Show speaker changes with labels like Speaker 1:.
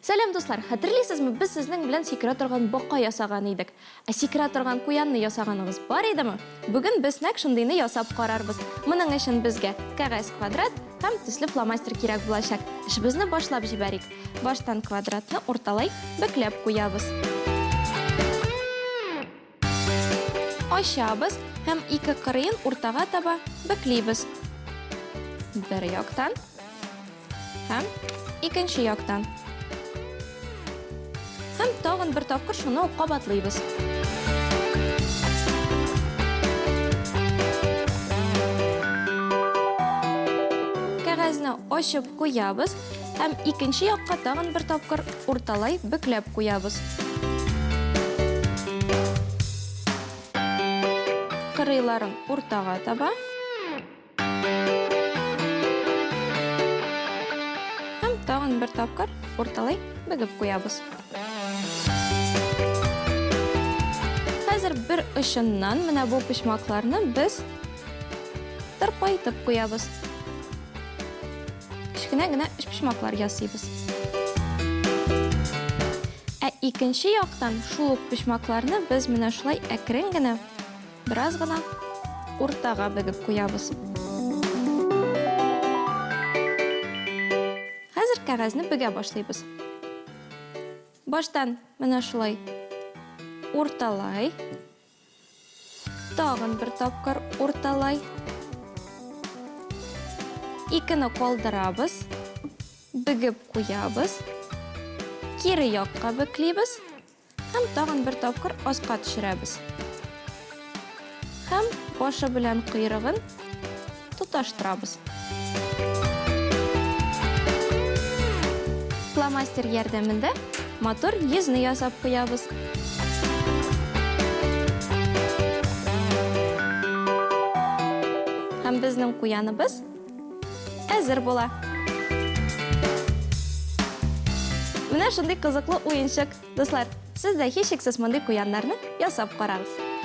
Speaker 1: Сәлам, дуслар! Хәтерлисезме, без сезнең белән сикерә торган бака ясаган идек. Ә сикерә торган куянны ясаганыгыз бар идеме? Бүген без нәкъ шундыйны ясап карарбыз. Моның өчен безгә кәгазь квадрат һәм төсле фломастер кирәк булачак. Эшебезне башлап җибәрик. Баштан квадратны урталай бөкләп куябыз. Ачабыз һәм ике кырыен уртага таба бөклибез. Бер яктан һәм икенче яктан. Һәм тагын бер тапкыр шуны ук кабатлыйбыз. Кәгазьне ачып куябыз Һәм икенче якка тагын бер тапкыр урталай бөкләп куябыз. Кырыйларын уртага таба. Һәм тагын бер тапкыр урталай бөгеп куябыз. Хәзер бер очыннан менә бу почмакларны без тырпайтып куябыз. Кечкенә генә өчпочмаклар ясыйбыз. Ә икенче яктан шул ук почмакларны без менә шулай әкрен генә, бераз гына уртага бөгеп куябыз. Хәзер кәгазьне бөгә башлыйбыз. Баштан менә шулай урталай. Тагын бер тапкыр урталай. Икене калдырабыз. Бөгеп куябыз. Кире якка бөклибез. Һәм тагын бер тапкыр аска төшерәбез. Һәм башы белән койрыгын тоташтырабыз. Фломастер ярдәмендә матур йөзне ясап куябыз. Һәм безнең куяныбыз әзер була. Менә шундый кызыклы уенчык. Дуслар, сез дә һичшиксез мондый куяннарны ясап карагыз.